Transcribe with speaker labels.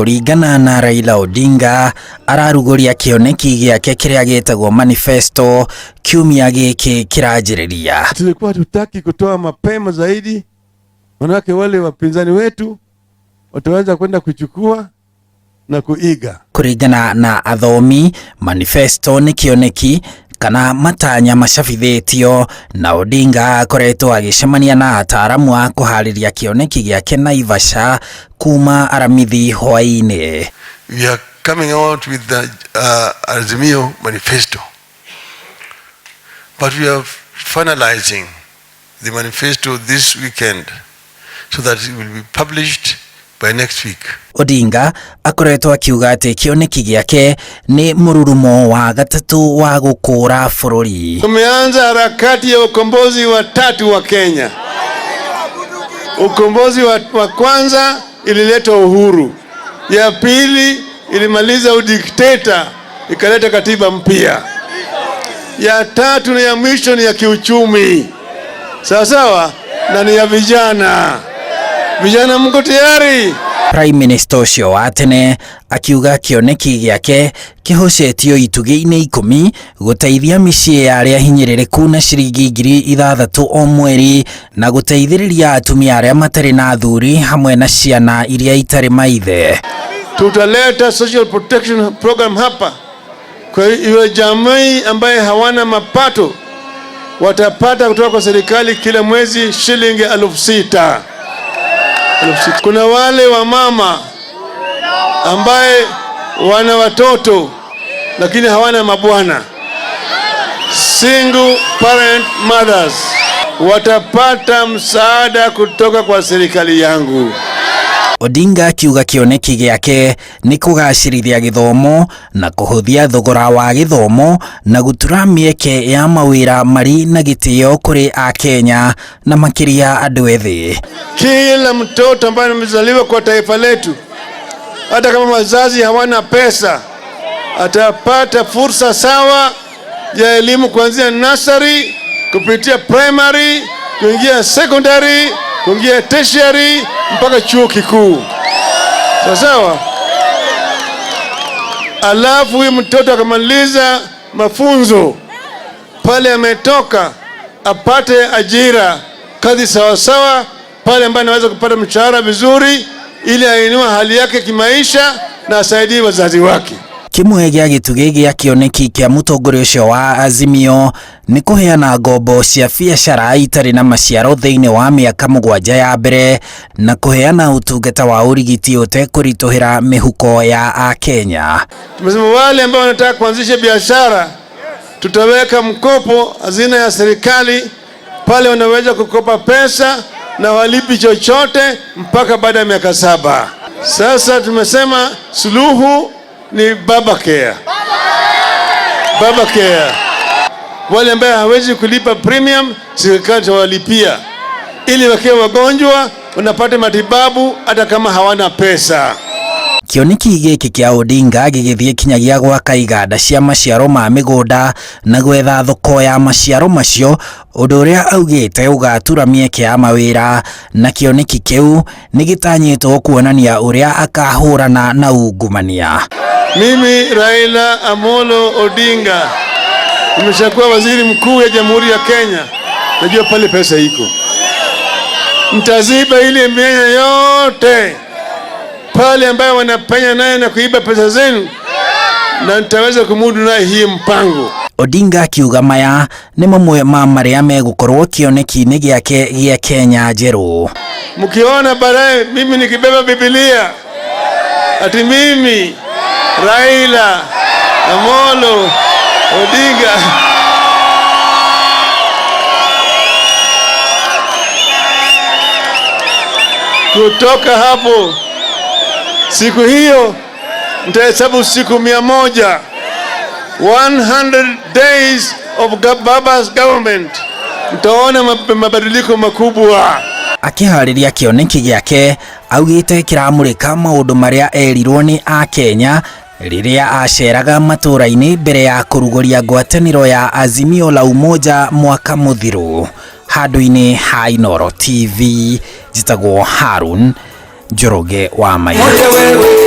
Speaker 1: Kũringana na Raila Odinga, ararugũria kĩoneki gĩake kĩrĩa gĩtagwo manifesto kiumia gĩkĩ kĩranjĩrĩria.
Speaker 2: Tulikuwa tutaki kutoa mapema zaidi, manake wale wapinzani wetu wataweza kwenda kuchukua na kuiga.
Speaker 1: Kũringana na athomi, manifesto nĩ kĩoneki kana matanya macabithĩtio na Odinga akoretwo agĩcemania na ataaramu a kũharĩria kĩoneki gĩake Naivasha kuma Aramithi hwaĩ-inĩ.
Speaker 2: We are coming out with the Azimio manifesto, but we are finalizing the manifesto this weekend so that it will be published by next week.
Speaker 1: Odinga akoretwo akiuga atĩ kĩoneki gĩake nĩ mũrurumo wa gatatũ wa gũkũra bũrũri.
Speaker 2: Tumeanza harakati ya ukombozi wa tatu wa Kenya. Ukombozi wa kwanza ilileta uhuru, ya pili ilimaliza udikteta ikaleta katiba mpya, ya tatu na ya mwisho ni ya kiuchumi, sawa sawa, na ni ya vijana. Vijana, mko tayari?
Speaker 1: Prime Minister ũcio wa tene akiuga kĩoneki gĩake kĩhocetio itugĩ-inĩ 10 gũteithia mĩciĩ ya arĩa hinyĩrĩrĩku na ciringi 6,000 o mweri na gũteithĩrĩria atumia arĩa matarĩ na athuri hamwe na ciana iria itarĩ maithe.
Speaker 2: Tutaleta social protection program hapa kwa hiyo jamii ambaye hawana mapato watapata kutoka kwa serikali kila mwezi shilingi 6,000. 6,000. Kuna wale wa mama ambaye wana watoto lakini hawana mabwana, single parent mothers, watapata msaada kutoka kwa serikali yangu.
Speaker 1: Odinga akiuga kĩoneki gĩake nĩ kũgacĩrithia gĩthomo na kũhũthia thogora wa gĩthomo na gũtura mĩeke ya mawĩra marĩ na gĩtĩo kũrĩ Akenya na makĩria andũ ethĩ.
Speaker 2: Kila mtoto ambaye amezaliwa kwa taifa letu, hata kama wazazi hawana pesa, atapata fursa sawa ya elimu kuanzia nursery kupitia primary kuingia secondary kuingia tertiary mpaka chuo kikuu, sawa sawa. Alafu huyu mtoto akamaliza mafunzo pale ametoka, apate ajira, kazi sawa sawa pale ambaye anaweza kupata mshahara vizuri, ili ainue hali yake kimaisha na asaidie wazazi wake.
Speaker 1: Kĩmwe gĩa gĩtugĩ gĩa kĩoneki kĩa mũtongoria ũcio wa Azimio nĩ kũheana ngombo cia biacara itarĩ na maciaro thĩinĩ wa mĩaka 7 ya mbere na kũheana ũtungata wa ũrigiti ũtekũritũhĩra mĩhuko ya Akenya.
Speaker 2: Tumesema wale ambao wanataka kuanzisha biashara, tutaweka mkopo hazina ya serikali pale wanaweza kukopa pesa na walipi chochote mpaka baada ya miaka 7. Sasa tumesema suluhu ni Baba Care. Baba Care. Wale ambao hawezi kulipa premium, serikali itawalipia ili wakiwa wagonjwa wanapata matibabu hata kama hawana pesa.
Speaker 1: Kĩoneki gĩkĩ kĩa Odinga gĩgĩthiĩ kinyagia gwaka iganda cia maciaro ma mĩgũnda na gwetha thoko ya maciaro macio, ũndũ ũrĩa augĩte ũgatura mĩeke ya mawĩra, na kĩoneki kĩu nĩ gĩtanyĩtwo kuonania ũrĩa akahũrana na ungumania.
Speaker 2: Mimi Raila Amolo Odinga nimeshakuwa waziri mkuu ya Jamhuri ya Kenya, najua pale pesa iko, nitaziba ile mianya yote pale ambayo wanapenya naye na kuiba pesa zenu, na nitaweza kumudu naye hii mpango.
Speaker 1: Odinga akiuga maya nĩ mamwe ma marĩa megũkorwo kĩoneki-inĩ gĩake gĩa Kenya njerũ.
Speaker 2: Mkiona baadaye mimi nikibeba Biblia ati mimi Raila Amolo Odinga kutoka hapo siku hiyo nitahesabu siku 100, 100 days of Baba's government. Mtaona mabadiliko makubwa.
Speaker 1: Akĩharĩria kĩoneki gĩake augĩte kĩramũrĩka maũndũ marĩa erirwo nĩ Akenya rĩrĩa aceraga matũũra-inĩ mbere ya kũrugũria ngwatanĩro ya Azimio la Umoja mwaka mũthiru. Handũ-inĩ ha Inooro TV njĩtagwo Harun Njoroge wa Maitho.